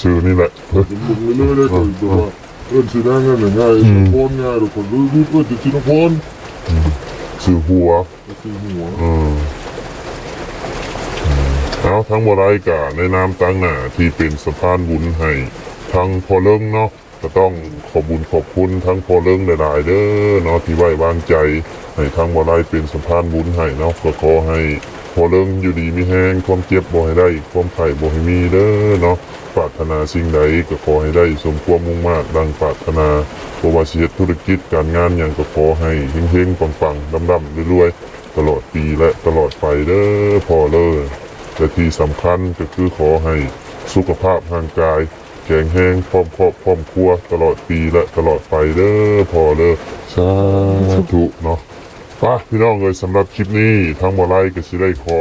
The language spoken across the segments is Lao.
ຊື່ນີ້ແຫຼະ ເປັນເບິ່ງເລື້ອຍໆເລີຍ ກໍແບບວ່າເອີ້ນຊື່ນາງນັ້ນແຫຼະງ່າຍ ອືມ ສະພອນງ່າຍດອກ ຂ້ອຍເລີຍເອີ້ນແຕ່ຈິນນະພອນ ອືມ ຊື່ຫົວ ຊື່ຫົວ ເອີ ເອົາ ທາງບໍ່ໄດ້ກະໃນນາມຕາງໜ້າທີ່ເປັນສະພານບຸນໃຫ້ທາງພໍ່ເລິງເນາະ ກໍຕ້ອງຂອບບຸນຂອບຄຸນທາງພໍ່ເລິງຫຼາຍໆເດີເນາະ ທີ່ໄວ້ວາງໃຈໃຫ້ທາງບໍ່ໄດ້ເປັນສະພານບຸນໃຫ້ເນາະ ກໍຂໍໃຫ້ພໍ່ເລິງຢູ່ດີມີແຮງ ຄວາມເຈັບບໍ່ໃຫ້ໄດ້ ຄວາມໄຂ້ບໍ່ໃຫ້ມີເດີເນາະ ປາດຖະໜາສິ່ງໃດກໍຂໍໃຫ້ໄດ້ສົມຄວາມມຸ່ງມາດດັ່ງປາດຖະໜາ ບໍ່ວ່າຊິເຮັດທຸລະກິດການງານຫຍັງກໍຂໍໃຫ້ເຮັງໆປັງໆ ລ່ຳໆລວຍໆ ຕະຫຼອດປີ ແລະ ຕະຫຼອດໄປເດີພໍ່ເລີ ແລະ ທີ່ສຳຄັນກໍຄືຂໍໃຫ້ສຸຂະພາບຮ່າງກາຍ ແຂງແຮງ ພ້ອມຄອບພ້ອມຄົວ ຕະຫຼອດປີ ແລະ ຕະຫຼອດໄປເດີພໍ່ເລີ ສາທຸເນາະ ໄປພີ່ນ້ອງເອີຍ ສຳລັບຄລິບນີ້ທາງບໍ່ໄລກໍຊິໄດ້ຂໍ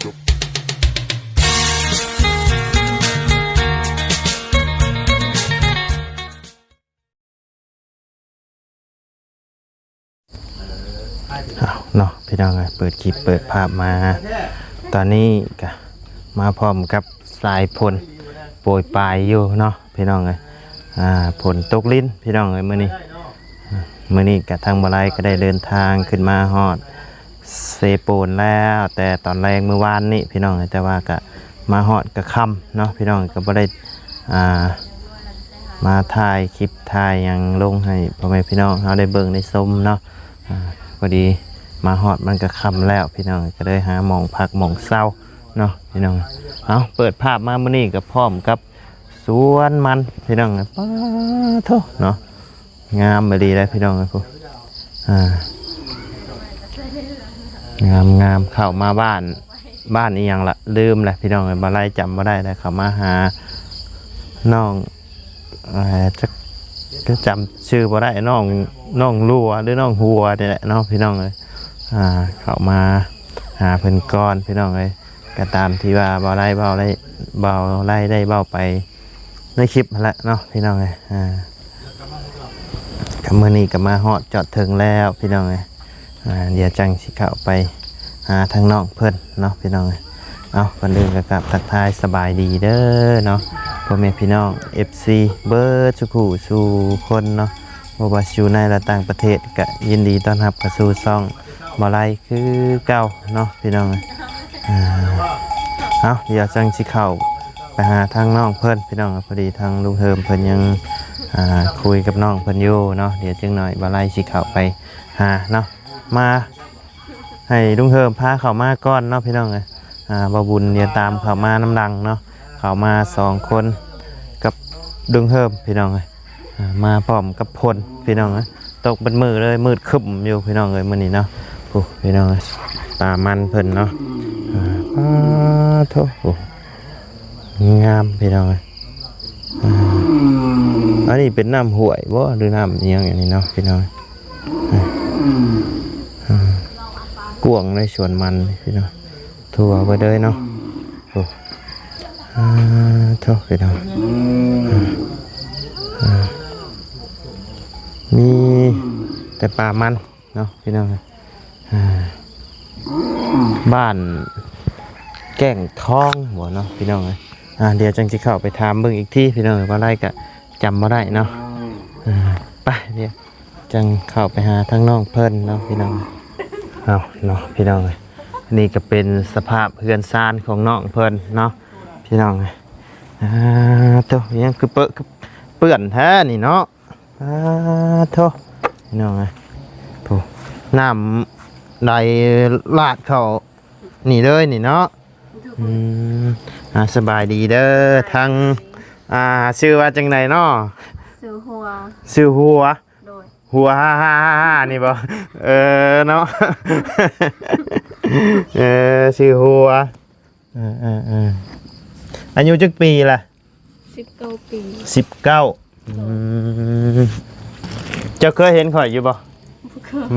ຈົບ ເອົາເນາະ ພີ່ນ້ອງເອີຍ ເປີດຄລິບເປີດພາບມາ ຕອນນີ້ກະມາພ້ອມກັບສາຍຝົນໂປຍປາຍຢູ່ເນາະ ພີ່ນ້ອງເອີຍ ອ່າ ຝົນຕົກລິນ ພີ່ນ້ອງເອີຍ ມື້ນີ້ ມື້ນີ້ກະທາງບໍ່ໄລກໍໄດ້ເດີນທາງຂຶ້ນມາຮອດເຊໂປນແລ້ວ ແຕ່ຕອນແລງມື້ວານນີ້ ພີ່ນ້ອງເອີຍ ແຕ່ວ່າກະມາຮອດກະຄ່ຳເນາະ ພີ່ນ້ອງ ກໍບໍ່ໄດ້ ອ່າ ມາຖ່າຍຄລິບຖ່າຍຫຍັງລົງໃຫ້ພໍ່ແມ່ພີ່ນ້ອງເຮົາໄດ້ເບິ່ງໄດ້ຊົມເນາະ ອ່າ ພໍດີມາຮອດມັນກໍຄ່ຳແລ້ວ ພີ່ນ້ອງ ກໍເລີຍຫາໝ່ອງພັກໝ່ອງເຊົາເນາະ ພີ່ນ້ອງ ເອົາ ເປີດພາບມາມື້ນີ້ກໍພ້ອມກັບສວນມັນ ພີ່ນ້ອງ ປາໂທ້ເນາະ ງາມອີ່ຫຼີເດ້ພີ່ນ້ອງເອີຍ ອ່າ ງາມໆ ເຂົ້າມາບ້ານ ບ້ານອີ່ຫຍັງລະ ລືມລະພີ່ນ້ອງເອີຍ ບໍ່ໄລຈຳບໍ່ໄດ້ລະ ເຂົ້າມາຫານ້ອງ ເອີ ຈັກ ຈຳຊື່ບໍ່ໄດ້ ນ້ອງ ນ້ອງຫຼົວ ຫຼື ນ້ອງຫົວນີ້ແຫຼະເນາະ ພີ່ນ້ອງເອີຍ ອ່າ ເຂົ້າມາຫາເພິ່ນກ່ອນ ພີ່ນ້ອງເອີຍ ກໍຕາມທີ່ວ່າບໍ່ໄລ ເວົ້າໄດ້ ບໍ່ໄລໄດ້ເວົ້າໄປໃນຄລິບຫັ້ນແຫຼະເນາະ ພີ່ນ້ອງເອີຍ ອ່າ ກໍມື້ນີ້ກໍມາຮອດຈອດເຖິງແລ້ວ ພີ່ນ້ອງເອີຍ ອ່າ ດຽວຈັ່ງຊິເຂົ້າໄປຫາທາງນ້ອງເພິ່ນເນາະ ພີ່ນ້ອງເອີຍ ເອົາ ກ່ອນອື່ນກໍກາບທັກທາຍສະບາຍດີເດີເນາະ ພໍ່ແມ່ພີ່ນ້ອງ ເອັຟຊີ ເບິດສູ່ຜູ້ສູ່ຄົນເນາະ ບໍ່ວ່າຊິຢູ່ໃນ ແລະ ຕ່າງປະເທດ ກະຍິນດີຕ້ອນຮັບເຂົ້າສູ່ຊ່ອງບໍ່ໄລຄືເກົ່າເນາະ ພີ່ນ້ອງ ອ່າ ເອົາ ດຽວຈັ່ງຊິເຂົ້າໄປຫາທາງນ້ອງເພິ່ນ ພີ່ນ້ອງ ພໍດີທາງລຸງເຮີມເພິ່ນຍັງ ອ່າ ຄຸຍກັບນ້ອງເພິ່ນຢູ່ເນາະ ດຽວຈັກໜ້ອຍບໍ່ໄລຊິເຂົ້າໄປຫາເນາະ ມາ ໃຫ້ລຸງເຮີມພາເຂົ້າມາກ່ອນເນາະ ພີ່ນ້ອງເອີຍ ອ່າ ບ່າວບຸນດຽວຕາມເຂົ້າມານຳຫຼັງເນາະ ເຂົ້າມາສອງຄົນກັບລຸງເຮີມ ພີ່ນ້ອງເອີຍ ອ່າ ມາພ້ອມກັບຝົນ ພີ່ນ້ອງເອີຍ ຕົກເບິດມື້ເລີຍ ມືດຄຶ້ມຢູ່ ພີ່ນ້ອງເອີຍ ມື້ນີ້ເນາະ ໂອ້ ພີ່ນ້ອງເອີຍ ປາມັນເພິ່ນເນາະ ອ່າ ປາໂທ້ ໂອ້ ງາມ ພີ່ນ້ອງເອີຍ ອ່າ ອັນນີ້ເປັນນ້ຳຫ້ວຍບໍ່ ຫຼື ນ້ຳອີ່ຫຍັງອັນນີ້ເນາະ ພີ່ນ້ອງ ອ່າ ກວ້າງໃນສວນມັນ ພີ່ນ້ອງ ທົ່ວເບິດເລີຍເນາະ ໂອ້ ອ່າ ໂທ້ ພີ່ນ້ອງ ອ່າ ມີແຕ່ປ່າມັນ ເນາະ ພີ່ນ້ອງ ອ່າ ບ້ານແກ້ງທອງບໍ່ເນາະ ພີ່ນ້ອງເອີຍ ອ່າ ດຽວຈັ່ງຊິເຂົ້າໄປຖາມເບິ່ງອີກທີ ພີ່ນ້ອງ ວ່າໄລກະຈຳບໍ່ໄດ້ເນາະ ອ່າ ໄປ ດຽວຈັ່ງເຂົ້າໄປຫາທາງນ້ອງເພິ່ນເນາະ ພີ່ນ້ອງ ເອົາເນາະ ພີ່ນ້ອງເອີຍ ນີ້ກະເປັນສະພາບເຮືອນຊານຂອງນ້ອງເພິ່ນເນາະ ພີ່ນ້ອງ ອ່າ ໂທ້ ຍັງຄືເປິ ຄືເປື້ອນແທ້ນີ້ເນາະ ປາໂທ້ ພີ່ນ້ອງເອີຍ ໂອ້ ນ້ຳໄຫຼຫຼາກເຂົ້ານີ້ເລີຍນີ້ເນາະ ອືມ ອ່າ ສະບາຍດີເດີ ທັງ ອ່າ ຊື່ວ່າຈັ່ງໃດເນາະ? ຊື່ຫົວ ຊື່ຫົວ ໂດຍ ຫົວ ຮ່າໆໆໆ ນີ້ບໍ່? ເອີ ເນາະ ເອີ ຊື່ຫົວ ເອີໆໆ ອາຍຸຈັກປີລະ? ສິບເກົ້າປີ ສິບເກົ້າ ໂດຍ ອືມ ເຈົ້າເຄີຍເຫັນຂ້ອຍຢູ່ບໍ່?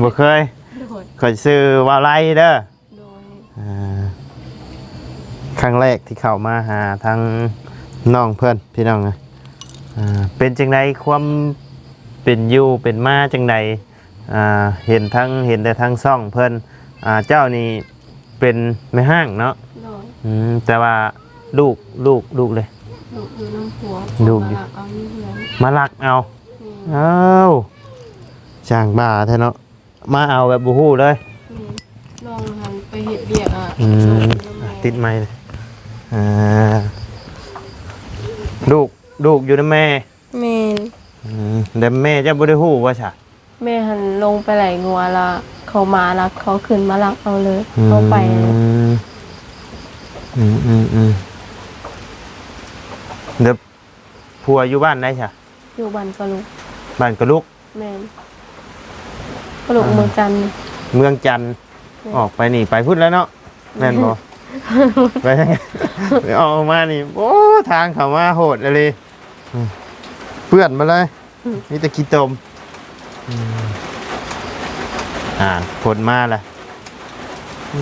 ບໍ່ເຄີຍ ບໍ່ເຄີຍ ໂດຍ ຂ້ອຍຊື່ວ່າໄລເດີ ໂດຍ ອ່າ ຄັ້ງແລກທີ່ເຂົ້າມາຫາທາງນ້ອງເພິ່ນ ພີ່ນ້ອງ ອ່າ ເປັນຈັ່ງໃດ ຄວາມເປັນຢູ່ເປັນມາຈັ່ງໃດ? ອ່າ ເຫັນທັງ ເຫັນແຕ່ທາງຊ່ອງເພິ່ນ ອ່າ ເຈົ້ານີ້ເປັນແມ່ຮ້າງເນາະ ໂດຍ ອືມ ແຕ່ວ່າລູກ ລູກ ລູກເດ້? ລູກຢູ່ນຳຜົວ ລູກຢູ່ ມາລັກເອົາຢູ່ເຮືອນ ມາລັກເອົາ ແມ່ນ ເອົ້າ ຊ່າງບ້າແທ້ເນາະ ມາເອົາແບບບໍ່ຮູ້ເລີຍ ແມ່ນ ນ້ອງຫັ້ນໄປເຮັດວຽກ ອືມ ອ່າ ຕິດໄມ ອ່າ ລູກ ລູກຢູ່ນຳແມ່ ແມ່ນ ອືມ ແລ້ວແມ່ເຈົ້າບໍ່ໄດ້ຮູ້ວ່າຊະ? ແມ່ຫັ້ນລົງໄປໄລ່ງົວລະ ເຂົາມາລະ ເຂົາຂຶ້ນມາລັກເອົາເລີຍ ອືມ ເອົາໄປ ອືມ ອືມ ອືມ ອືມ ແລ້ວຜົວຢູ່ບ້ານໃດຊະ? ຢູ່ບ້ານກະລຸກ ບ້ານກະລຸກ ແມ່ນ ກະລຸກ ອ່າ ເມືອງຈັນ ເມືອງຈັນ ແມ່ນ ອອກໄປນີ້ໄປພຸ້ນແລ້ວເນາະ ແມ່ນບໍ່? ໄປທາງ ໄປອອກມານີ້ ໂອ້ ທາງເຂົ້າມາໂຫດອີ່ຫຼີ ອືມ ເປື້ອນໝົດເລີຍ ອືມ ມີແຕ່ຂີ້ຕົມ ອືມ ອ່າ ຝົນມາລະ ອື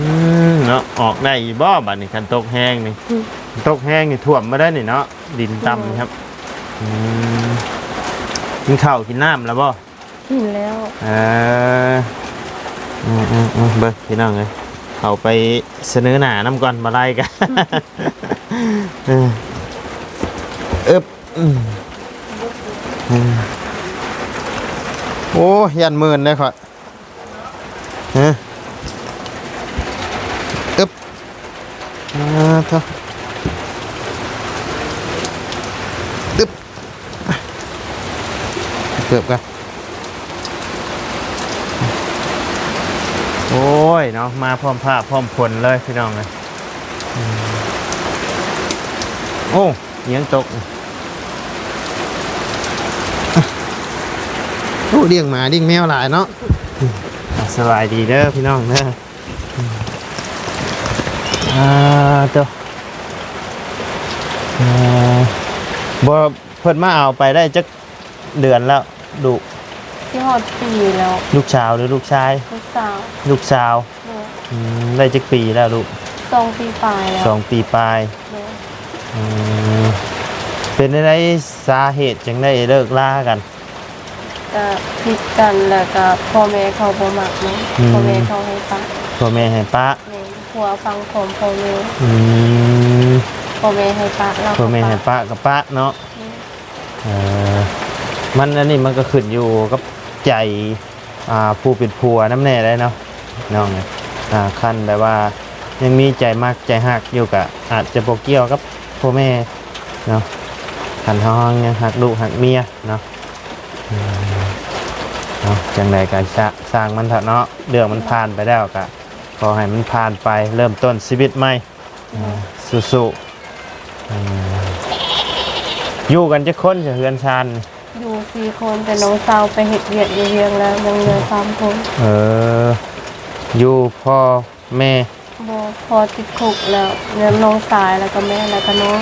ມ ເນາະ ອອກໄດ້ຢູ່ບໍ່ບາດນີ້ ຄັນຕົກແຮງນີ້? ອືມ ຕົກແຮງນີ້ຖ້ວມບໍ່ໄດ້ນີ້ເນາະ ດິນຕ່ຳ ແມ່ນ ນີ້ຄັບ ອືມ ກິນເຂົ້າກິນນ້ຳແລ້ວບໍ່? ກິນແລ້ວ ເອີ ອືມໆໆ ເບິ່ງພີ່ນ້ອງເອີຍ ເຂົ້າໄປສະເໜີໜ້ານຳກ່ອນ ບໍ່ໄລ່ກະ ເອີ ອຶບ ອືມ ອືມ ໂອ້ ຢ້ານມື່ນເດ້ຂ້ອຍ ຮະ ອຶບ ອ່າ ໂທ້ ອຶບ ເກີບກັນ ໂອ້ຍເນາະ ມາພ້ອມຟ້າພ້ອມຝົນເລີຍພີ່ນ້ອງເອີຍ ອືມ ໂອ້ ອີ່ຫຍັງຕົກ ໂອ້ ລ້ຽງໝາລ້ຽງແມວຫຼາຍເນາະ ອ່າ ສະບາຍດີເດີພີ່ນ້ອງເດີ ອ່າ ໂຕ ເອີ ບໍ່ ເພິ່ນມາເອົາໄປໄດ້ຈັກເດືອນແລ້ວ ລູກ? ຊິຮອດປີແລ້ວ ລູກສາວຫຼືລູກຊາຍ? ລູກສາວ ລູກສາວ ໂດຍ ອືມ ໄດ້ຈັກປີແລ້ວລູກ? ສອງປີປາຍແລ້ວ ສອງປີປາຍ ໂດຍ ອືມ ເປັນແນວໃດ ສາເຫດຈັ່ງໄດ້ເລີກລາກັນ? ກະຜິດກັນ ແລ້ວກະພໍ່ແມ່ເຂົາບໍ່ມັກເນາະ ອືມ ພໍ່ແມ່ເຂົາໃຫ້ປະ ພໍ່ແມ່ໃຫ້ປະ ແມ່ນ ຜົວຟັງຄວາມພໍ່ແມ່ ອືມ ພໍ່ແມ່ໃຫ້ປະ ລາວ ພໍ່ແມ່ໃຫ້ປະກະປະເນາະ ແມ່ນ ເອີ ມັນ ອັນນີ້ມັນກະຂຶ້ນຢູ່ກັບໃຈ ອ່າ ຜູ້ເປັນຜົວນຳແດ່ໄດ໋ເນາະ ນ້ອງ ອ່າ ຄັນແບບວ່າຍັງມີໃຈມັກໃຈຮັກຢູ່ ກະອາດຈະບໍ່ກ່ຽວກັບພໍ່ແມ່ເນາະ ຄັນເຮົາຍັງຮັກລູກຮັກເມຍເນາະ ອືມ ເນາະ ຈັ່ງໃດກະຊ່າງ ຊ່າງມັນເຖາະເນາະ ເລື່ອງມັນຜ່ານໄປແລ້ວ ກະຂໍໃຫ້ມັນຜ່ານໄປ ເລີ່ມຕົ້ນຊີວິດໃໝ່ ອືມ ສູ້ໆ ອືມ ຢູ່ກັນຈັກຄົນຊະ ເຮືອນຊານ? ຢູ່ສີ່ຄົນ ແຕ່ນ້ອງສາວໄປເຮັດວຽກຢູ່ວຽງແລ້ວ ຍັງເຫຼືອສາມຄົນ ເອີ ຢູ່ພໍ່ແມ່ ບໍ່ ພໍ່ຕິດຄຸກແລ້ວ ຍັງນ້ອງຊາຍ ແລ້ວກະແມ່ ແລ້ວກະນ້ອງ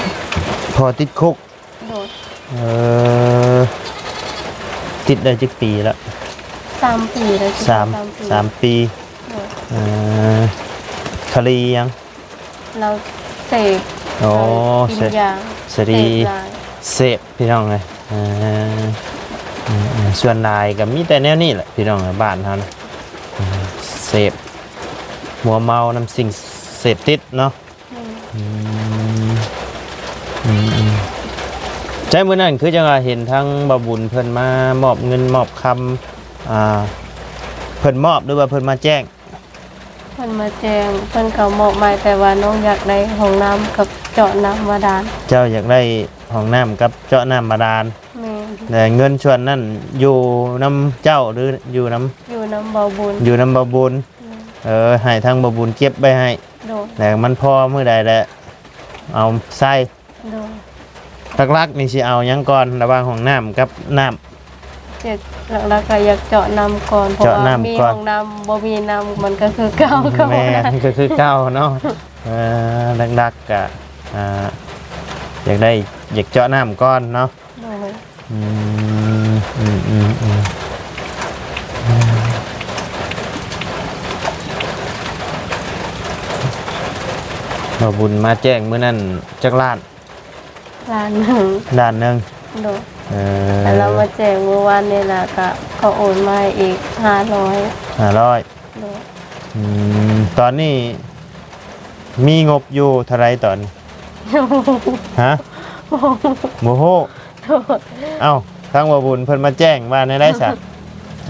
ພໍ່ຕິດຄຸກ ໂດຍ ເອີ ຕິດໄດ້ຈັກປີລະ? ສາມປີແລ້ວ ສາມ ສາມປີ ສາມປີ ໂດຍ ເອີ ຄະດີຫຍັງ? ລາວເສບ ອໍ ລາວກິນຢາ ເສ ສະດີ ເສບຫຼາຍ ເສບ ພີ່ນ້ອງເອີຍ ເອີ ເອີ ເອີ ສ່ວນຫຼາຍກະມີແຕ່ແນວນີ້ແຫຼະ ພີ່ນ້ອງເອີຍ ບ້ານເຮົານະ ເອີ ເສບ ມົວເມົານຳສິ່ງເສບຕິດເນາະ ອືມ ອືມ ອືມ ອືມ ໃຈມື້ນັ້ນຄືຈັ່ງວ່າເຫັນທາງບ່າວບຸນເພິ່ນມາມອບເງິນມອບຄຳ ອ່າ ເພິ່ນມອບ ຫຼືວ່າເພິ່ນມາແຈ້ງ? ເພິ່ນມາແຈ້ງ ເພິ່ນກະມອບໃໝ່ ແຕ່ວ່ານ້ອງຢາກໄດ້ຫ້ອງນ້ຳກັບເຈາະນ້ຳບາດານ ເຈົ້າຢາກໄດ້ຫ້ອງນ້ຳກັບເຈາະນ້ຳບາດານ ແມ່ນ ແລະເງິນສ່ວນນັ້ນຢູ່ນຳເຈົ້າ ຫຼືຢູ່ນຳ ຢູ່ນຳບ່າວບຸນ ຢູ່ນຳບ່າວບຸນ ແມ່ນ ເອີ ໃຫ້ທາງບ່າວບຸນເກັບໄວ້ໃຫ້ ໂດຍ ແລະມັນພໍມື້ໃດແຫຼະເອົາໃຊ້ ໂດຍ ຫຼັກໆນີ້ຊິເອົາຫຍັງກ່ອນ ລະຫວ່າງຫ້ອງນ້ຳກັບນ້ຳ? ຢາກ ຫຼັກໆກະຢາກເຈາະນ້ຳກ່ອນ ເພາະວ່າມີຫ້ອງນ້ຳ ບໍ່ມີນ້ຳມັນກະຄືເກົ່າ ແມ່ນ ມັນກະຄືເກົ່າເນາະ ເອີ ຫຼັກໆກະ ອ່າ ຢາກໄດ້ ຢາກເຈາະນ້ຳກ່ອນເນາະ ໂດຍ ອືມ ອືມ ອືມ ອືມ ບ່າວບຸນມາແຈ້ງມື້ນັ້ນຈັກລ້ານ? ລ້ານໜຶ່ງ ລ້ານໜຶ່ງ ໂດຍ ເອີ ແລ້ວລາວມາແຈ້ງມື້ວານນີ້ລະ ກະເຂົາໂອນມາໃຫ້ອີກຫ້າຮ້ອຍ ຫ້າຮ້ອຍ ໂດຍ ອືມ ຕອນນີ້ມີງົບຢູ່ເທົ່າໃດຕອນນີ້? ຮະ? ບໍ່ຮູ້. ເອົ້າ ທາງບ່າວບຸນເພິ່ນມາແຈ້ງວ່າແນວໃດຊະ?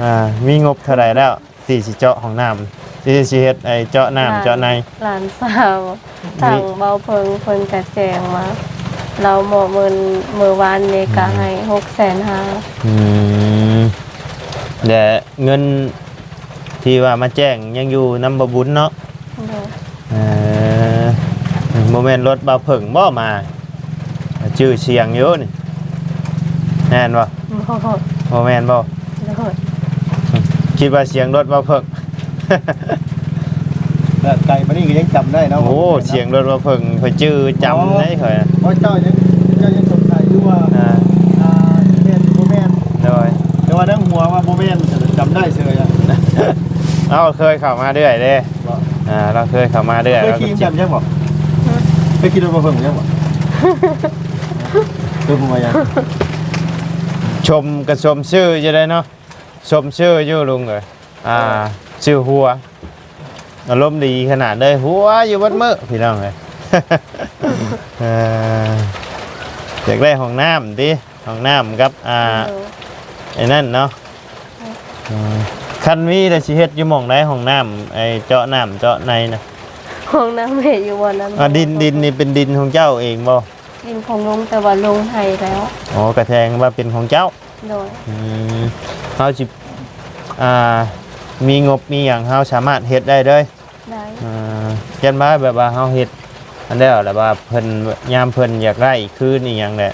ອ່າ ມີງົບເທົ່າໃດແລ້ວ ທີ່ຊິເຈາະຫ້ອງນ້ຳ ທີ່ຊິເຮັດໄອ້ເຈາະນ້ຳເຈາະໃນ? ຫຼານຊາວ ທາງບ່າວເພິ່ງເພິ່ນກະແຈ້ງມາ ລາວມອບເງິນມື້ວານນີ້ກະໃຫ້ຫົກແສນຫ້າ. ອືມ ແລະເງິນທີ່ວ່າມາແຈ້ງຍັງຢູ່ນຳບ່າວບຸນເນາະ? ໂດຍ. ເອີ ບໍ່ແມ່ນລົດບ່າວເຜິ້ງບໍ່ມາ? ຈື່ສຽງຢູ່ນີ້ ແມ່ນບໍ່? ບໍ່ ບໍ່ແມ່ນບໍ່? ໂດຍ. ຄິດວ່າສຽງລົດບ່າວເຜິ້ງ. ແບບໄກປານນີ້ກໍຍັງຈຳໄດ້ເນາະ. ໂອ້ ສຽງລົດບ່າວເຜິ້ງ ຂ້ອຍຈື່ຈຳໄດ້ຂ້ອຍ. ເພາະເຈົ້າຍັງ ເຈົ້າຍັງສົງໄສຢູ່ວ່າ ອ່າ ອ່າ ຊິແມ່ນຫຼືບໍ່ແມ່ນ. ໂດຍ. ແຕ່ວ່າໃນຫົວວ່າບໍ່ແມ່ນ ຈຳໄດ້ເສີຍ. ເຮົາເຄີຍເຂົ້າມາເລື້ອຍເດ້. ບໍ່ ອ່າ ເຮົາເຄີຍເຂົ້າມາເລື້ອຍ. ເຄີຍຂີ່ຈັກຍັງບໍ່? ເຄີຍຂີ່ລົດບໍ່ເພິ່ງຍັງບໍ່? ເຄີຍບໍ່ມາຍັງ? ຊົມກໍຊົມຊື່ຢູ່ໄດ໋ເນາະ ຊົມຊື່ຢູ່ລຸງເອີຍ. ອ່າ ຊື່ຫົວ ອາລົມດີຂະໜາດເລີຍ ຫົວຢູ່ເບິດມື້ພີ່ນ້ອງເອີຍ. ເອີ ຢາກໄດ້ຫ້ອງນ້ຳຕິ? ຫ້ອງນ້ຳກັບ ອ່າ ໂດຍ ໄອ້ນັ້ນເນາະ. ໂດຍ. ເອີ ຄັນມີແລ້ວຊິເຮັດຢູ່ໝ່ອງໃດຫ້ອງນ້ຳ ໄອ້ເຈາະນ້ຳເຈາະໃນນະ? ຫ້ອງນ້ຳເຮັດຢູ່ບ່ອນນັ້ນ. ອ່າ ດິນ ດິນນີ້ເປັນດິນຂອງເຈົ້າເອງບໍ່? ດິນຂອງລຸງ ແຕ່ວ່າລົງໄຮ່ແລ້ວ. ອໍ ກະແສດງວ່າເປັນຂອງເຈົ້າ. ໂດຍ. ອືມ ເຮົາຊິ ອ່າ ມີງົບມີຫຍັງ ເຮົາສາມາດເຮັດໄດ້ເລີຍ. ໄດ້. ອ່າ ຢ້ານວ່າແບບວ່າເຮົາເຮັດອັນແລ້ວ ແລ້ວວ່າເພິ່ນ ຍາມເພິ່ນຢາກໄດ້ຄືນອີ່ຫຍັງແຫຼະ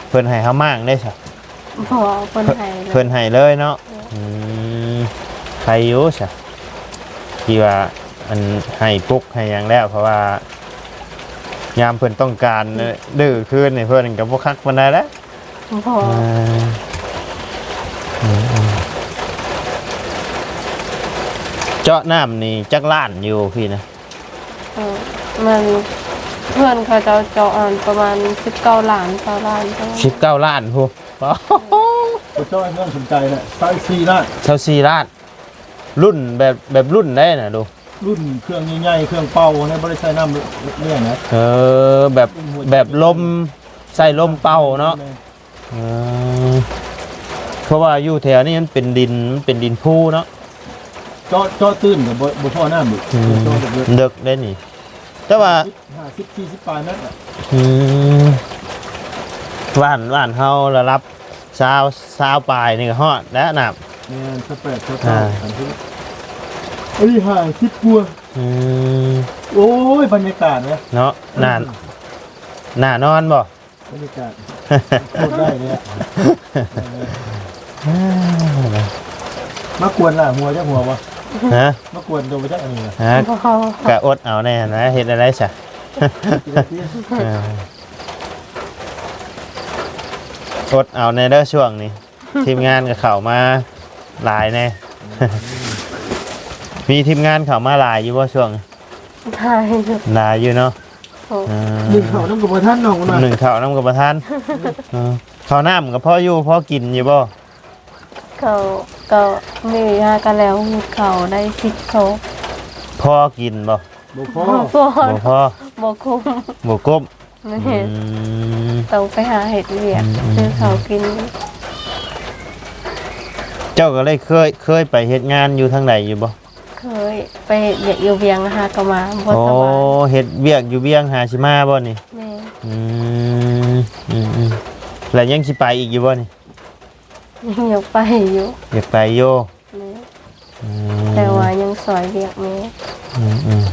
ເພິ່ນໃຫ້ເຮົາມ້າງເດ້ຊະ? ບໍ່ ເພິ່ນໃຫ້ເລີຍ. ເພິ່ນໃຫ້ເລີຍເນາະ. ໂດຍ. ອືມ ໄຄຢູ່ຊະ ທີ່ວ່າອັນໃຫ້ປຸກໃຫ້ຫຍັງແລ້ວ ເພາະວ່າຍາມເພິ່ນຕ້ອງການ ອືມ ດື້ຄືນນີ້ ເພິ່ນກໍບໍ່ຄັກປານໃດແຫຼະ. ບໍ່. ເອີ ເຈາະນ້ຳນີ້ຈັກລ້ານຢູ່ພີ້ນະ? ເອີ ມັນ ເພື່ອນເຂົາເຈົ້າເຈາະອັນປະມານສິບເກົ້າລ້ານ ຊາວລ້ານ. ສິບເກົ້າລ້ານພຸ້ນ. ໂອ້ໂຫ ເຂົາເຈົ້າໃຫ້ຄວາມສົນໃຈແຫຼະ ຊາວສີ່ລ້ານ. ຊາວສີ່ລ້ານ. ລຸ້ນແບບ ແບບລຸ້ນໃດນະລູກ? ລຸ້ນເຄື່ອງໃຫຍ່ໆ ເຄື່ອງເປົ່າຫັ້ນນະ ບໍ່ໄດ້ໃຊ້ນ້ຳລ້ຽງນະ. ເອີ ແບບ ແບບລົມ ໃຊ້ລົມເປົ່າເນາະ. ແມ່ນ. ເອີ ເພາະວ່າຢູ່ແຖວນີ້ມັນເປັນດິນ ມັນເປັນດິນພູເນາະ. ເຈາະ ເຈາະຕື້ນກໍບໍ່ ບໍ່ພໍນ້ຳອີກ. ອືມ ເຈາະເລິກໆ ເລິກເດ້ນີ້ ແຕ່ວ່າ ຫ້າສິບ ສີ່ສິບປາຍແມັດອະ. ອືມ ບ້ານ ບ້ານເຮົາລະດັບຊາວ ຊາວປາຍນີ້ກໍຮອດແລ້ວນ້ຳ. ແມ່ນ ຊາວແປດ ຊາວເກົ້າ ອ່າ ອັນນີ້ ເອີຍ ຫ້າສິບກວ່າ. ອືມ ໂອ້ຍ ບັນຍາກາດເນາະ ເນາະ ໜ້າ ໜ້ານອນບໍ່? ບັນຍາກາດ ໂຄດໄດ້ເລີຍ. ມາກວນລະຫົວຈັກຫົວບໍ່? ຮະ? ມາກວນໂຕບໍ່ຈັກອັນນີ້ນະ. ຮະ? ບໍ່ ກະອົດເອົາແດ່ຫັ້ນນະ ເຮັດແນວໃດຊະ? ເອີ ອົດເອົາແດ່ເດີຊ່ວງນີ້ ທີມງານກໍເຂົ້າມາຫຼາຍແດ່. ມີທີມງານເຂົ້າມາຫຼາຍຢູ່ບໍ່ຊ່ວງ? ຫຼາຍຢູ່ ຫຼາຍຢູ່ເນາະ. ໂອ້ ອ່າ ໜຶ້ງເຂົ້ານຳກໍບໍ່ທັນນ້ອງວ່າ ໜຶ້ງເຂົ້ານຳກໍບໍ່ທັນ. ເອີ ເຂົ້ານ້ຳກໍພໍຢູ່ພໍກິນຢູ່ບໍ່? ເຂົ້າກໍມີຫາກໍແລ້ວ ເຂົ້າໄດ້ສິບຊອກ. ພໍກິນບໍ່? ບໍ່ພໍ ບໍ່ພໍ ບໍ່ກຸ້ມ ບໍ່ກຸ້ມ. ແມ່ນ ອືມ ຕ້ອງໄປຫາເຮັດວຽກ ອືມ ຊື້ເຂົ້າກິນ. ເຈົ້າກໍເລີຍເຄີຍ ເຄີຍໄປເຮັດງານຢູ່ທາງໃດຢູ່ບໍ່? ເຄີຍໄປເຮັດວຽກຢູ່ວຽງ ຫາກໍມາບໍ່ສະບາຍ. ໂອ້ ເຮັດວຽກຢູ່ວຽງຫາຊິມາບໍ່ນີ້? ແມ່ນ ອືມ ອືມໆ ແລ້ວຍັງຊິໄປອີກຢູ່ບໍ່ນີ້? ຍັງຢາກໄປຢູ່ ຢາກໄປຢູ່. ແມ່ນ ອືມ ແຕ່ວ່າຍັງຊ່ອຍວຽກແມ່. ອືມ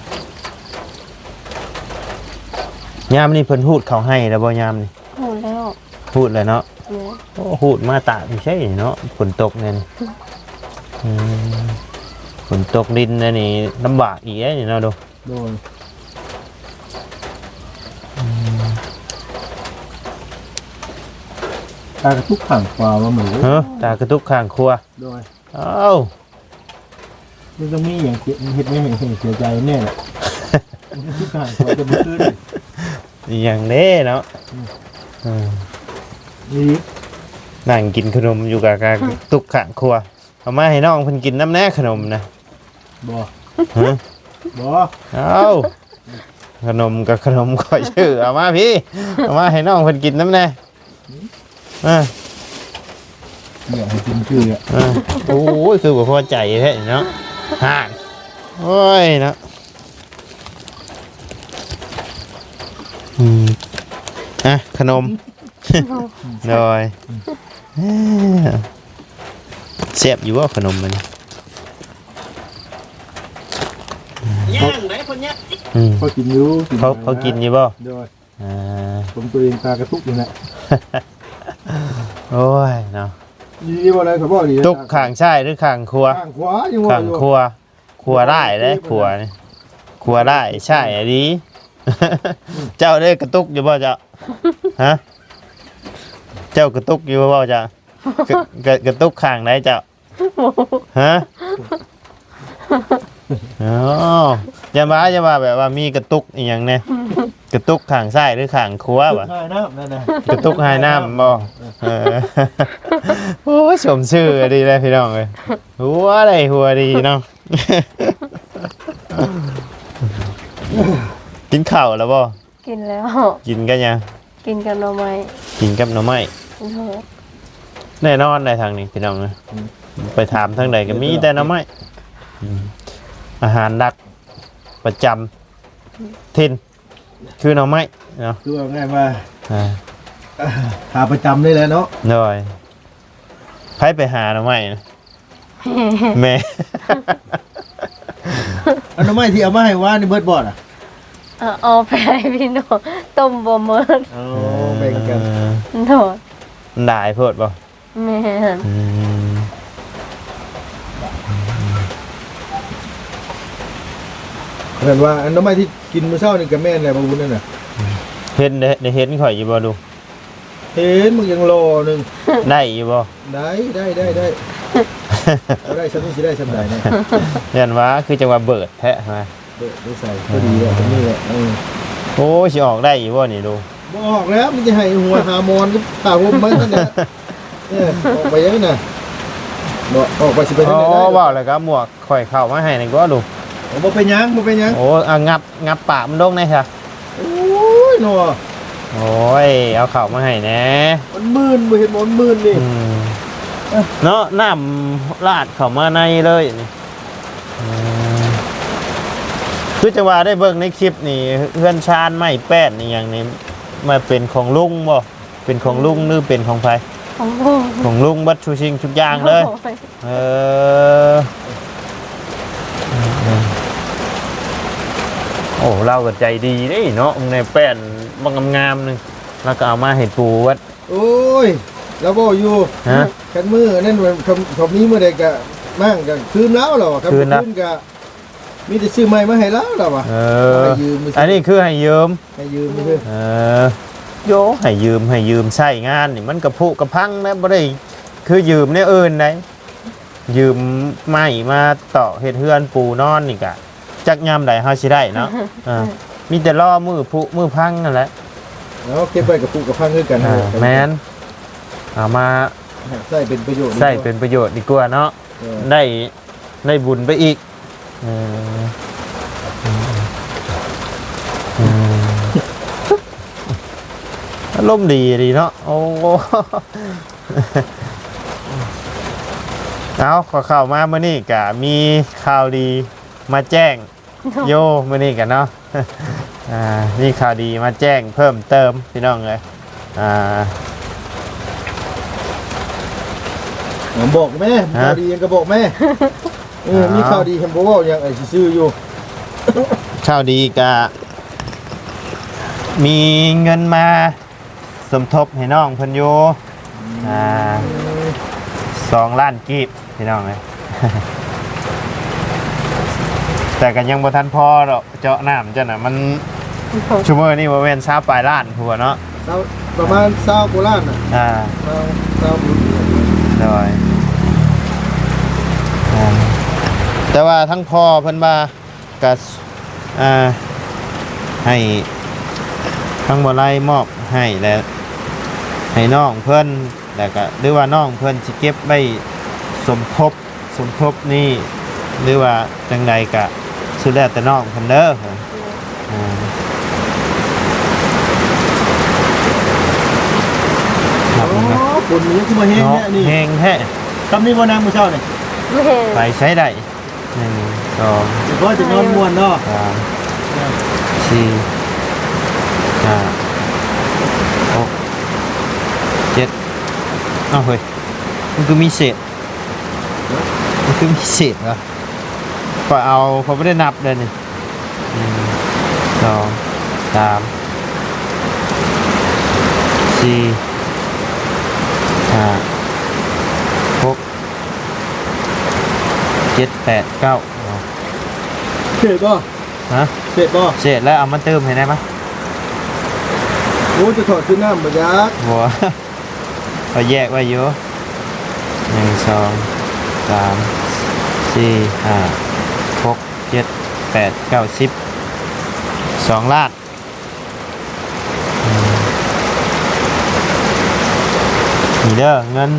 ໆ ຍາມນີ້ເພິ່ນຮູດເຂົ້າໄຮ່ແລ້ວບໍ່ຍາມນີ້? ຮູດແລ້ວ ຮູດແລ້ວເນາະ. ແມ່ນ ໂອ້ ຮູດມາຕາກຢູ່ໃສເນາະ ຝົນຕົກແນ່ນີ້. ອືມ ຝົນຕົກດິນແນ່ນີ້ລຳບາກອີກເດ້ນີ້ເນາະ. ໂດ ໂດຍ ອືມ ຕາກະຕຸກຂ້າງຂວາວ່າມື້ ເອີ ຕາກະຕຸກຂ້າງຂວາ. ໂດຍ ເອົ້າ ມັນຕ້ອງມີຫຍັງເຮັດໃຫ້ເສຍໃຈແນ່ແຫຼະ. ຕາກະຕຸກຂ້າງຂວາແຕ່ມື້ຄືນ ອີຫຍັງເດ້ເນາະ. ອືມ ເອີ ອີ່ ນັ່ງກິນຂະໜົມຢູ່ກະ ກະຕຸກຂ້າງຂວາ. ເອົາມາໃຫ້ນ້ອງເພິ່ນກິນນຳແດ່ຂະໜົມນະ. ບໍ່ ຮະ? ບໍ່ ເອົ້າ ຂະໜົມກໍຂະໜົມຂ້ອຍຊື້ ເອົາມາພີ້ ເອົາມາໃຫ້ນ້ອງເພິ່ນກິນນຳແດ່. ອືມ ເອີ ຢາກໃຫ້ກິນຄື ເອີ ໂອ້ຍ ຄືບໍ່ພໍໃຈແທ້ເນາະ ຫານ ໂອ້ຍເນາະ. ອືມ ອ່ະ ຂະໜົມ ໂດຍ ແຊບຢູ່ບໍ່ຂະໜົມມັນ? ຍ່າງໄດ້ຄົນຍ່າງ ອືມ ເຂົາກິນຢູ່ ເຂົາ ເຂົາກິນຢູ່ບໍ່? ໂດຍ ອ່າ ຂອງຕົວເອງຕາກະຕຸກຢູ່ນະ ໂອ້ຍເນາະ ດີບໍ່ໄດ້ ເຂົາບອກດີ ຕຸກຂ້າງຊ້າຍຫຼືຂ້າງຂວາ? ຂ້າງຂວາ ຍັງວ່າຢູ່ ຂ້າງຂວາ ຂວາຮ້າຍເດ້ ຂວານີ້ ຂວາຮ້າຍ ຊ້າຍອະດີ. ເຈົ້າເດ້ກະຕຸກຢູ່ບໍ່ເຈົ້າ? ຮະ? ເຈົ້າກະຕຸກຢູ່ບໍ່ເຈົ້າ? ກະ ກະ ກະຕຸກຂ້າງໃດເຈົ້າ? ຮະ? ອໍ ຢ່າວ່າ ຢ່າວ່າແບບວ່າມີກະຕຸກອີ່ຫຍັງແດ່ ກະຕຸກຂ້າງຊ້າຍຫຼືຂ້າງຂວາຫວາ? ກະຕຸກຫາຍນ້ຳນັ້ນນະ ກະຕຸກຫາຍນ້ຳບໍ່? ເອີ ໂອ້ຍ ສົມຊື່ດີແລ້ວພີ່ນ້ອງເອີຍ ຫົວໄດ້ຫົວດີເນາະ. ກິນເຂົ້າແລ້ວບໍ່? ກິນແລ້ວ ກິນກັບຫຍັງ? ກິນກັບໜໍ່ໄມ້ ກິນກັບໜໍ່ໄມ້ ໂດຍ ແນ່ນອນໄດ໋ທາງນີ້ພີ່ນ້ອງເອີຍ ອືມ ໄປຖາມທາງໃດກໍມີແຕ່ໜໍ່ໄມ້ ອືມ ອາຫານຫຼັກປະຈຳຖິ່ນ ຄືໜໍ່ໄມ້ເນາະ ຄືວ່າງ່າຍວ່າ ອ່າ ຫາປະຈຳນີ້ແຫຼະເນາະ ໂດຍ ໃຜໄປຫາໜໍ່ໄມ້ນະ? ແມ່ ອັນໜໍ່ໄມ້ທີ່ເອົາມາໃຫ້ວານນີ້ເບິດບໍ່ນະ? ເອົາ ເອົາໄປໃຫ້ພີ່ນ້ອງ ຕົ້ມບໍ່ໝົດ ອໍ ເອີ ແບ່ງກັນ ໂດຍ ມັນຫຼາຍໂພດບໍ່? ແມ່ນ ອືມ ເພິ່ນວ່າອັນໜໍ່ໄມ້ທີ່ກິນມື້ເຊົ້ານີ້ກໍແມ່ນແຫຼະ ບໍ່ບຸນນັ້ນນະ ເຫັນ ໄດ້ ໄດ້ເຫັນຂ້ອຍຢູ່ບໍ່ລູກ? ເຫັນ ມຶງຍັງຫຼໍ່ໜຶ່ງ ໄດ້ຢູ່ບໍ່? ໄດ້ ໄດ້ ໄດ້ ໄດ້ ບໍ່ໄດ້ຊ່ຳນີ້ຊິໄດ້ຊ່ຳໃດນະ? ຢ້ານວ່າຄືຈັ່ງວ່າເບີດແທ້ຫະ ເບີດໄດ້ໃສ່ ພໍດີແຫຼະ ຊ່ຳນີ້ແຫຼະ ເອີ ໂອ້ຍ ຊິອອກໄດ້ຢູ່ບໍ່ນີ້ລູກ? ບໍ່ອອກແລ້ວ ມັນຊິໃຫ້ຫົວຫາໝອນກັບຜ້າຫົ່ມມັນນັ້ນແຫຼະ ເອີ ອອກໄປຈັ່ງນັ້ນນະ ບໍ່ ອອກໄປຊິໄປທາງໃດໄດ້? ອໍ ເວົ້າແລ້ວກໍໝວກ ຂ້ອຍເຂົ້າມາໃຫ້ນີ້ກວ່າລູກ ໂອ້ ບໍ່ເປັນຫຍັງ ບໍ່ເປັນຫຍັງ ໂອ້ ອ່ະ ງັບ ງັບປາກມັນລົງແດ່ຊະ ໂອ້ຍເນາະ ໂອ້ຍ ເອົາເຂົ້າມາໃຫ້ແດ່ ມັນມື່ນ ບໍ່ເຫັນບໍ່ ມັນມື່ນນີ້ ອືມ ເນາະ ນ້ຳລາດເຂົ້າມາໃນເລີຍນີ້ ອືມ ຄືຈັ່ງວ່າໄດ້ເບິ່ງໃນຄລິບນີ້ ເຮືອນຊານໄມ້ແປ້ນອີ່ຫຍັງນີ້ ມາເປັນຂອງລຸງບໍ່? ເປັນຂອງລຸງຫຼືເປັນຂອງໃຜ? ຂອງລຸງ ຂອງລຸງເບິດທຸກສິ່ງທຸກຢ່າງເລີຍ ໂອ້ຍ ເອີ ໂອ້ ລາວກໍໃຈດີເດ້ເນາະ ໃນແປ້ນບັກງາມໆໜຶ່ງ ລາວກໍເອົາມາໃຫ້ປູເບິດ ໂອ້ຍ ລາວເວົ້າຢູ່ ຮະ? ຄັນມື້ນັ້ນ ເຂົາ ເຂົາມີມື້ໃດກໍມ້າງກາງຄືນລາວ ລາວວ່າ ຄັນຄືນລາວ ຄືນກໍ ມີແຕ່ຊື້ໃໝ່ມາໃຫ້ລາວ ລາວວ່າ ເອີ ໃຫ້ຢືມ ອັນນີ້ຄືໃຫ້ຢືມ ໃຫ້ຢືມຊື່ ເອີ ໂຢ ໃຫ້ຢືມ ໃຫ້ຢືມໃຊ້ງານນີ້ ມັນກະຜຸກະພັງນະ ບໍ່ໄດ້ຄືຢືມແນວອື່ນໃດ ຢືມໄມ້ມາຕອກເຮັດເຮືອນປູນອນນີ້ກະ ຈັກຍາມໃດເຮົາຊິໄດ້ເນາະ ເອີ ມີແຕ່ລໍມື້ຜຸມື້ພັງນັ້ນແຫຼະ ເອົາເກັບໄວ້ກະຜຸກະພັງຄືກັນ ເອີ ແມ່ນ ເອົາມາໃຊ້ເປັນປະໂຫຍດ ໃຊ້ເປັນປະໂຫຍດດີກວ່າເນາະ ເອີ ໄດ້ ໄດ້ບຸນໄປອີກ ເອີ ອືມ ອາລົມດີອີ່ຫຼີເນາະ ໂອ້ ເອົາ ຂໍເຂົ້າມາມື້ນີ້ກະມີຂ່າວດີມາແຈ້ງ ໂດຍ ໂຢ ມື້ນີ້ກະເນາະ ອ່າ ມີຂ່າວດີມາແຈ້ງເພີ່ມເຕີມພີ່ນ້ອງເອີຍ ອ່າ ບອກແມ່ ຮະ? ຂ່າວດີຫຍັງກໍບອກແມ່ ເອີ ມີຂ່າວດີ ເຫັນບໍ່ເວົ້າຫຍັງ ໄອ້ຊື່ໆຢູ່ ຂ່າວດີກະມີເງິນມາສົມທົບໃຫ້ນ້ອງເພິ່ນຢູ່ ອ່າ ສອງລ້ານກີບ ພີ່ນ້ອງເອີຍ ແຕ່ກໍຍັງບໍ່ທັນພໍດອກ ເຈາະນ້ຳເຈົ້ານະ ມັນ ໂອ້ໂຫ ຊຸມື້ນີ້ບໍ່ແມ່ນຊາວປາຍລ້ານພຸ້ນເນາະ ຊາວ ປະມານຊາວກວ່າລ້ານນະ ອ່າ ຊາວ ຊາວ ໂດຍ ອ່າ ແຕ່ວ່າທາງພໍ່ເພິ່ນວ່າ ກະ ອ່າ ໃຫ້ທາງບໍ່ໄລມອບໃຫ້ແລ້ວ ໃຫ້ນ້ອງເພິ່ນ ແລ້ວກະ ຫຼືວ່ານ້ອງເພິ່ນຊິເກັບໄວ້ສົມທົບ ສົມທົບນີ້ ຫຼືວ່າຈັ່ງໃດກະ ສຸດແລ້ວແຕ່ນ້ອງເພິ່ນເດີ. ອ່າ ນັບເບິ່ງນະ ໂອ້ ຝົນນີ້ຄືມາແຮງແທ້ນີ້ ເນາະ ແຮງແທ້ ຊ່ຳນີ້ບໍ່ນາງມື້ເຊົ້ານີ້? ແມ່ນ ໄປໃຊ້ໄດ້ ໜຶ່ງ ສອງ ຊິພໍຈະນອນມ່ວນເນາະ ສາມ ສີ່ ຫ້າ ຫົກ ເຈັດ ເອົ້າ ເຮີ້ຍ ມັນຄືມີເສດ ມັນຄືມີເສດວະ? ຂ້ອຍເອົາ ຂ້ອຍບໍ່ໄດ້ນັບເດ້ນີ້ ໜຶ່ງ ສອງ ສາມ ສີ່ ຫ້າ ຫົກ ເຈັດ ແປດ ເກົ້າ ເສດບໍ່? ຮະ? ເສດບໍ່? ເສດແລ້ວ ເອົາມາຕື່ມໃຫ້ແດ່ມາ. ໂອ້ ຈະຖອດຄືນ້ຳບໍ່ຈັກ ບໍ່ ຂ້ອຍແຍກໄວ້ຢູ່ ໜຶ່ງ ສອງ ສາມ ສີ່ ຫ້າ ຫົກ ເຈັດ ແປດ ເກົ້າ ສິບ ສອງລ້ານ. ນີ້ເດີ ເງິນ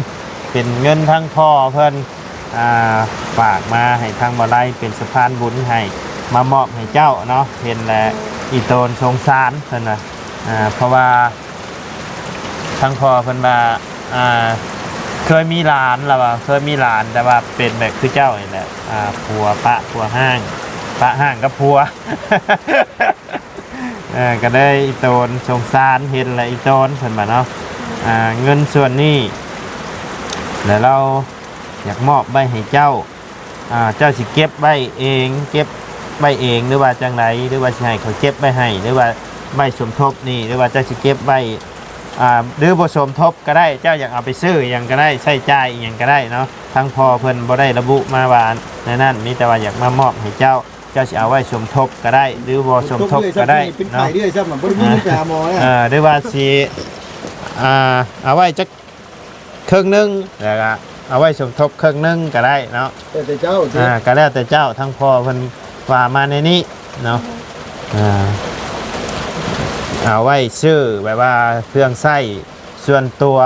ເປັນເງິນທາງພໍ່ເພິ່ນ ອ່າ ຝາກມາໃຫ້ທາງບໍ່ໄລເປັນສະພານບຸນໃຫ້ ມາມອບໃຫ້ເຈົ້າເນາະ ເຫັນແລ້ວອີ່ຕົນສົງສານເພິ່ນວ່າ ອ່າ ເພາະວ່າທາງພໍ່ເພິ່ນວ່າ ອ່າ ເຄີຍມີຫຼານ ລາວວ່າເຄີຍມີຫຼານ ແຕ່ວ່າເປັນແບບຄືເຈົ້ານີ້ແຫຼະ ອ່າ ຜົວປະຜົວຮ້າງ ປະຮ້າງກັບຜົວ ເອີ ກໍເລີຍອີ່ຕົນສົງສານ ເຫັນແລ້ວອີ່ຕົນເພິ່ນວ່າເນາະ ອ່າ ເງິນສ່ວນນີ້ ແລ້ວລາວຢາກມອບໄວ້ໃຫ້ເຈົ້າ ອ່າ ເຈົ້າຊິເກັບໄວ້ເອງ ເກັບໄວ້ເອງ ຫຼືວ່າຈັ່ງໃດ ຫຼືວ່າຊິໃຫ້ຂ້ອຍເກັບໄວ້ໃຫ້ ຫຼືວ່າໄວ້ສົມທົບນີ້ ຫຼືວ່າເຈົ້າຊິເກັບໄວ້ ອ່າ ຫຼືບໍ່ສົມທົບກໍໄດ້ ເຈົ້າຢາກເອົາໄປຊື້ຫຍັງກໍໄດ້ ໃຊ້ຈ່າຍອີ່ຫຍັງກໍໄດ້ເນາະ ທາງພໍ່ເພິ່ນບໍ່ໄດ້ລະບຸມາວ່າແນວນັ້ນ ມີແຕ່ວ່າຢາກມາມອບໃຫ້ເຈົ້າ ເຈົ້າຊິເອົາໄວ້ສົມທົບກໍໄດ້ ຫຼືບໍ່ສົມທົບກໍໄດ້ເນາະ ເອີ ຫຼືວ່າຊິ ອ່າ ເອົາໄວ້ຈັກເຄິ່ງໜຶ່ງ ແລ້ວກໍເອົາໄວ້ສົມທົບເຄິ່ງໜຶ່ງກໍໄດ້ເນາະ ແລ້ວແຕ່ເຈົ້າ ອ່າ ກໍແລ້ວແຕ່ເຈົ້າ ທາງພໍ່ເພິ່ນວ່າມາໃນນີ້ເນາະ ອ່າ ເອົາໄວ້ຊື້ແບບວ່າເຄື່ອງໃຊ້ສ່ວນຕົວ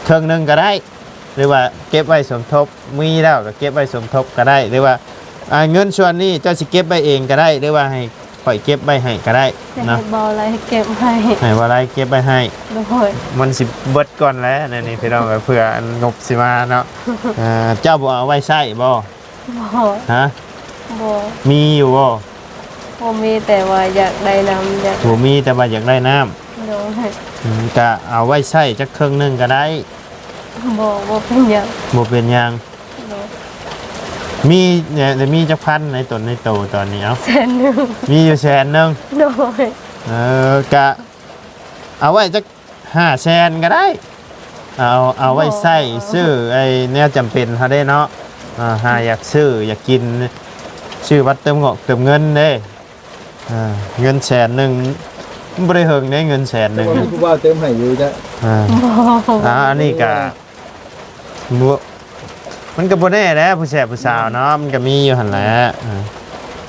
ເຄິ່ງໜຶ່ງກໍໄດ້ ຫຼືວ່າເກັບໄວ້ສົມທົບ ມີແລ້ວກໍເກັບໄວ້ສົມທົບກໍໄດ້ ຫຼືວ່າ ອ່າ ເງິນສ່ວນນີ້ເຈົ້າຊິເກັບໄວ້ເອງກໍໄດ້ ຫຼືວ່າໃຫ້ຂ້ອຍເກັບໄວ້ໃຫ້ກໍໄດ້ເນາະ ໃຫ້ເບົາໄລເກັບໄວ້ ໃຫ້ເບົາໄລເກັບໄວ້ໃຫ້ ໂດຍ ມັນຊິເບິດກ່ອນແຫຼະ ແນວນີ້ພີ່ນ້ອງເອີຍ ເພື່ອອັນງົບຊິມາເນາະ ເອີ ເຈົ້າບໍ່ເອົາໄວ້ໃຊ້ບໍ່? ບໍ່ ຮະ? ບໍ່ ມີຢູ່ບໍ່? ບໍ່ມີ ແຕ່ວ່າຢາກໄດ້ນຳ ຢາກ ບໍ່ມີ ແຕ່ວ່າຢາກໄດ້ນຳ ໂດຍ ອືມ ກະເອົາໄວ້ໃຊ້ຈັກເຄິ່ງໜຶ່ງກໍໄດ້ ບໍ່ ບໍ່ເປັນຫຍັງ ບໍ່ເປັນຫຍັງ ໂດຍ ມີ ແລະ ມີຈັກພັນໃນຕົນໃນໂຕຕອນນີ້? ເອົ້າ ແສນໜຶ່ງ ມີຢູ່ແສນໜຶ່ງ ໂດຍ ເອີ ກະເອົາໄວ້ຈັກ ຫ້າແສນກໍໄດ້ ເອົາ ເອົາໄວ້ໃຊ້ ບໍ່ ຊື້ໄອ້ແນວຈຳເປັນເຮົາເດ້ເນາະ ອ່າ ຫາຢາກຊື້ຢາກກິນ ຊື້ບັດເຕີມງອກເຕີມເງິນເດ້ ອ່າ ເງິນແສນໜຶ່ງ ມັນບໍ່ໄດ້ເຫິງເດ້ ເງິນແສນໜຶ່ງ ແຕ່ວ່າມີຜູ້ບ່າວເຕີມໃຫ້ຢູ່ຈ້ະ ອ່າ ບໍ່ ອ່າ ອັນນີ້ກະ ບໍ່ ມັນກໍບໍ່ແນ່ແຫຼະ ຜູ້ແຊບຜູ້ສາວເນາະ ມັນກໍມີຢູ່ຫັ້ນແຫຼະ ອ່າ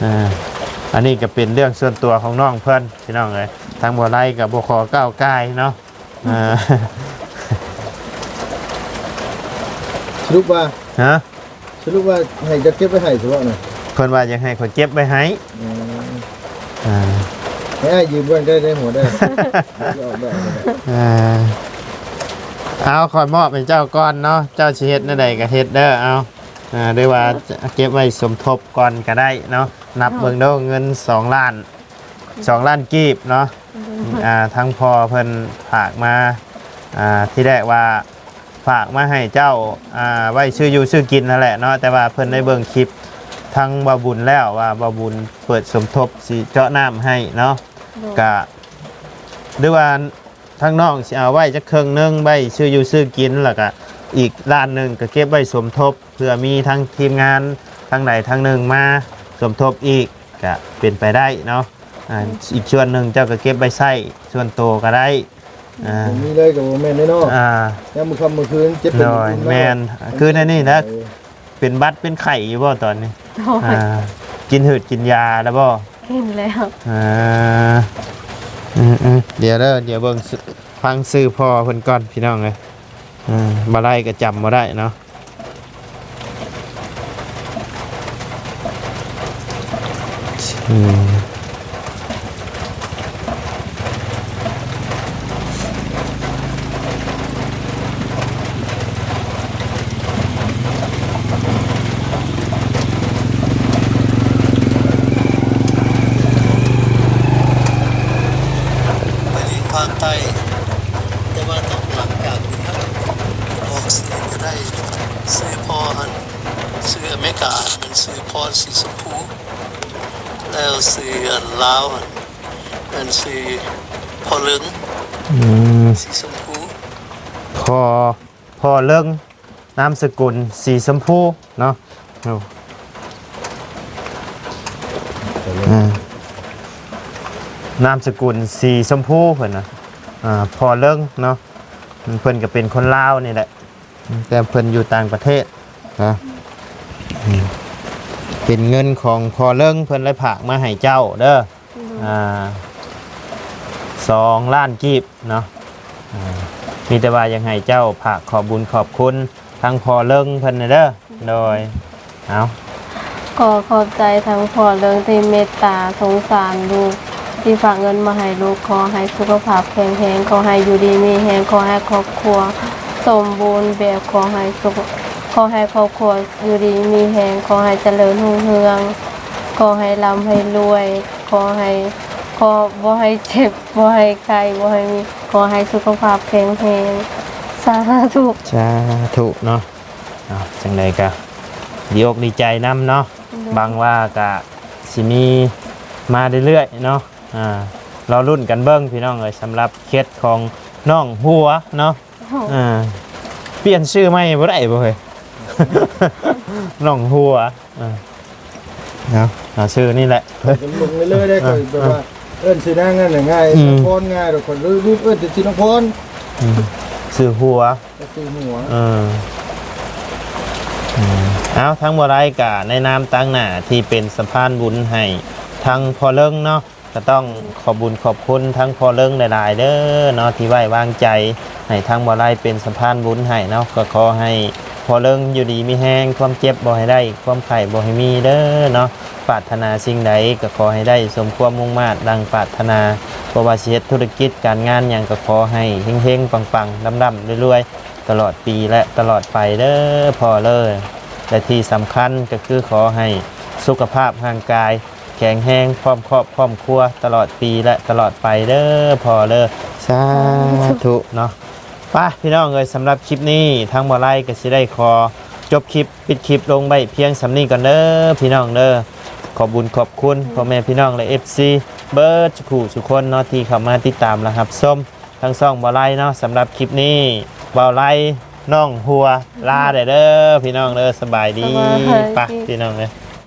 ອ່າ ອັນນີ້ກໍເປັນເລື່ອງສ່ວນຕົວຂອງນ້ອງເພິ່ນ ພີ່ນ້ອງເອີຍ ທາງບໍ່ໄລກໍບໍ່ຂໍກ້າວກ່າຍເນາະ ອ່າ ສະຫຼຸບວ່າ ຮະ? ສະຫຼຸບວ່າໃຫ້ເຈົ້າເກັບໄວ້ໃຫ້ຊະເບາະນະ? ເພິ່ນວ່າຢາກໃຫ້ຂ້ອຍເກັບໄວ້ໃຫ້ ອືມ ອ່າ ໃຫ້ອ້າຍຢືມເບິ່ງໄດ້ ໄດ້ຫົວໄດ້ ຊິອອກແບບນີ້ແຫຼະ ອ່າ ເອົາ ຂ້ອຍມອບໃຫ້ເຈົ້າກ່ອນເນາະ ເຈົ້າຊິເຮັດແນວໃດກໍເຮັດເດີ ເອົາ ອ່າ ຫຼືວ່າເກັບໄວ້ສົມທົບກ່ອນກໍໄດ້ເນາະ ນັບເບິ່ງເດີ ເງິນສອງລ້ານ ສອງລ້ານກີບເນາະ ອືມ ອ່າ ທາງພໍ່ເພິ່ນຝາກມາ ອ່າ ທີແລກວ່າຝາກມາໃຫ້ເຈົ້າ ອ່າ ໄວ້ຊື້ຢູ່ຊື້ກິນຫັ້ນແຫຼະເນາະ ແຕ່ວ່າເພິ່ນໄດ້ເບິ່ງຄລິບທາງບ່າວບຸນແລ້ວ ວ່າບ່າວບຸນເປີດສົມທົບຊິເຈາະນ້ຳໃຫ້ເນາະ ໂດຍ ກະ ຫຼືວ່າ ທາງນ້ອງຊິເອົາໄວ້ຈັກເຄິ່ງໜຶ່ງໄວ້ຊື້ຢູ່ຊື້ກິນ ແລ້ວກະອີກລ້ານໜຶ່ງກໍເກັບໄວ້ສົມທົບ ເພື່ອມີທັງທີມງານທາງໃດທາງໜຶ່ງມາສົມທົບອີກ ກະເປັນໄປໄດ້ເນາະ ອ່າ ອືມ ອີກສ່ວນໜຶ່ງເຈົ້າກໍເກັບໄວ້ໃຊ້ສ່ວນໂຕກໍໄດ້ ອ່າ ບໍ່ມີເລີຍກໍບໍ່ແມ່ນເດ້ເນາະ ອ່າ ຍາມມື້ຄ່ຳມື້ຄືນເຈັບເປັນ ໂດຍ ເປັນເນາະ ແມ່ນ ຄືໃນນີ້ນະ ເອີ ເປັນຫວັດເປັນໄຂ້ຢູ່ບໍ່ຕອນນີ້? ໂດຍ ອ່າ ກິນຫືດກິນຢາແລ້ວບໍ່? ກິນແລ້ວ ອ່າ ອືມໆ ດຽວເດີ ດຽວເບິ່ງ ຟັງຊື່ພໍ່ເພິ່ນກ່ອນ ພີ່ນ້ອງເອີຍ ອ່າ ບໍ່ໄດ້ກໍຈຳບໍ່ໄດ້ເນາະ ອືມ ແຕ່ວ່າຕ້ອງຫຼັງຈາກນີ້ນະ ອອກຊື່ກໍໄດ້ ຊື່ພໍ່ຫັ້ນ ຊື່ອາເມລິກາ ແມ່ນຊື່ພອນສີຊົມພູ ແລ້ວຊື່ອັນລາວຫັ້ນ ແມ່ນຊື່ພໍ່ເລິງ ອືມ ສີຊົມພູ ພໍ່ ພໍ່ເລິງ ນາມສະກຸນສີຊົມພູເນາະ. ໂອ້ ອ່າ ນາມສະກຸນສີຊົມພູເພິ່ນນະ ອ່າ ພໍ່ເລິງເນາະ ເພິ່ນກໍເປັນຄົນລາວນີ້ແຫຼະ ແຕ່ເພິ່ນຢູ່ຕ່າງປະເທດນະ. ອືມ ເປັນເງິນຂອງພໍ່ເລິງ ເພິ່ນໄດ້ຝາກມາໃຫ້ເຈົ້າເດີ. ໂດຍ ອ່າ ສອງລ້ານກີບເນາະ. ອ່າ ມີແຕ່ວ່າຢາກໃຫ້ເຈົ້າຝາກຂອບບຸນຂອບຄຸນທາງພໍ່ເລິງເພິ່ນແດ່ເດີ. ໂດຍ ເອົາ ຂໍຂອບໃຈທາງພໍ່ເລິງທີ່ເມດຕາສົງສານລູກ ທີ່ຝາກເງິນມາໃຫ້ລູກ. ຂໍໃຫ້ສຸຂະພາບແຂງແຮງ, ຂໍໃຫ້ຢູ່ດີມີແຮງ, ຂໍໃຫ້ຄອບຄົວສົມບູນແບບ, ຂໍໃຫ້ສຸຂະ ຂໍໃຫ້ຄອບຄົວຢູ່ດີມີແຮງ, ຂໍໃຫ້ຈະເລີນຮຸ່ງເຮືອງ, ຂໍໃຫ້ລ່ຳໃຫ້ລວຍ, ຂໍໃຫ້ ຂໍບໍ່ໃຫ້ເຈັບ ບໍ່ໃຫ້ໄຂ້ ບໍ່ໃຫ້ມີ ຂໍໃຫ້ສຸຂະພາບແຂງແຮງ. ສາທຸ ສາທຸເນາະ. ເອົາ ຈັ່ງໃດກໍດີອົກດີໃຈນຳເນາະ. ໂດຍ ຫວັງວ່າກະຊິມີມາເລື້ອຍໆເນາະ. ອ່າ ລໍລຸ້ນກັນເບິ່ງພີ່ນ້ອງເອີຍ ສຳລັບເຂດຂອງນ້ອງຫົວເນາະ. ໂອ້ ອ່າ ປ່ຽນຊື່ໃໝ່ບໍ່ໄດ້ບໍ່ເຮີ້ຍ ນ້ອງຫົວ. ເອີ ເອົາ ເອົາຊື່ນີ້ແຫຼະ ເອີ້ນເບິ່ງເລີຍໆໄດ້. ເອີ ຂ້ອຍແບບວ່າ ເອີ ເອີ້ນຊື່ນາງນັ້ນແຫຼະງ່າຍ ອືມ ສາວພອນງ່າຍດອກ ຂ້ອຍລືມເອີ້ນແຕ່ຊື່ນ້ອງພອນ. ອືມ ຊື່ຫົວ ຊື່ຫົວ. ເອີ ອືມ ເອົາ ທາງບໍ່ໄດ້ກະໃນນາມຕາງໜ້າທີ່ເປັນສະພານບຸນໃຫ້ທາງພໍ່ເລິງເນາະ ກໍຕ້ອງຂອບບຸນຂອບຄຸນທາງພໍ່ເລິງຫຼາຍໆເດີເນາະ ທີ່ໄວ້ວາງໃຈໃຫ້ທາງບໍ່ໄດ້ເປັນສະພານບຸນໃຫ້ເນາະ. ກໍຂໍໃຫ້ພໍ່ເລິງຢູ່ດີມີແຮງ ຄວາມເຈັບບໍ່ໃຫ້ໄດ້ ຄວາມໄຂ້ບໍ່ໃຫ້ມີເດີເນາະ. ປາດຖະໜາສິ່ງໃດກໍຂໍໃຫ້ໄດ້ສົມຄວາມມຸ່ງມາດດັ່ງປາດຖະໜາ. ບໍ່ວ່າຊິເຮັດທຸລະກິດການງານຫຍັງ ກໍຂໍໃຫ້ເຮັງໆປັງໆ ລ່ຳໆລວຍໆຕະຫຼອດປີ ແລະ ຕະຫຼອດໄປເດີພໍ່ເລີ. ແລະ ທີ່ສຳຄັນກໍຄືຂໍໃຫ້ສຸຂະພາບຮ່າງກາຍ ແຂງແຮງ ພ້ອມຄອບພ້ອມຄົວຕະຫຼອດປີ ແລະ ຕະຫຼອດໄປເດີພໍ່ເລີ. ສາທຸເນາະ. ໄປພີ່ນ້ອງເອີຍ ສຳລັບຄລິບນີ້ ທາງບໍ່ໄລກໍຊິໄດ້ຂໍຈົບຄລິບ ປິດຄລິບລົງໄວ້ພຽງສ່ຳນີ້ກ່ອນເດີພີ່ນ້ອງເດີ. ຂອບບຸນຂອບຄຸນພໍ່ແມ່ພີ່ນ້ອງ ແລະ ເອັຟຊີ ເບິດສູ່ຜູ້ສູ່ຄົນເນາະ ທີ່ເຂົ້າມາຕິດຕາມ ແລະ ຮັບຊົມທາງຊ່ອງບໍ່ໄລເນາະ. ສຳລັບຄລິບນີ້ ບໍ່ໄລ ນ້ອງຫົວ ລາໄດ້ເດີພີ່ນ້ອງເດີ. ສະບາຍດີ. ສະບາຍດີ ໄປພີ່ນ້ອງເອີຍ.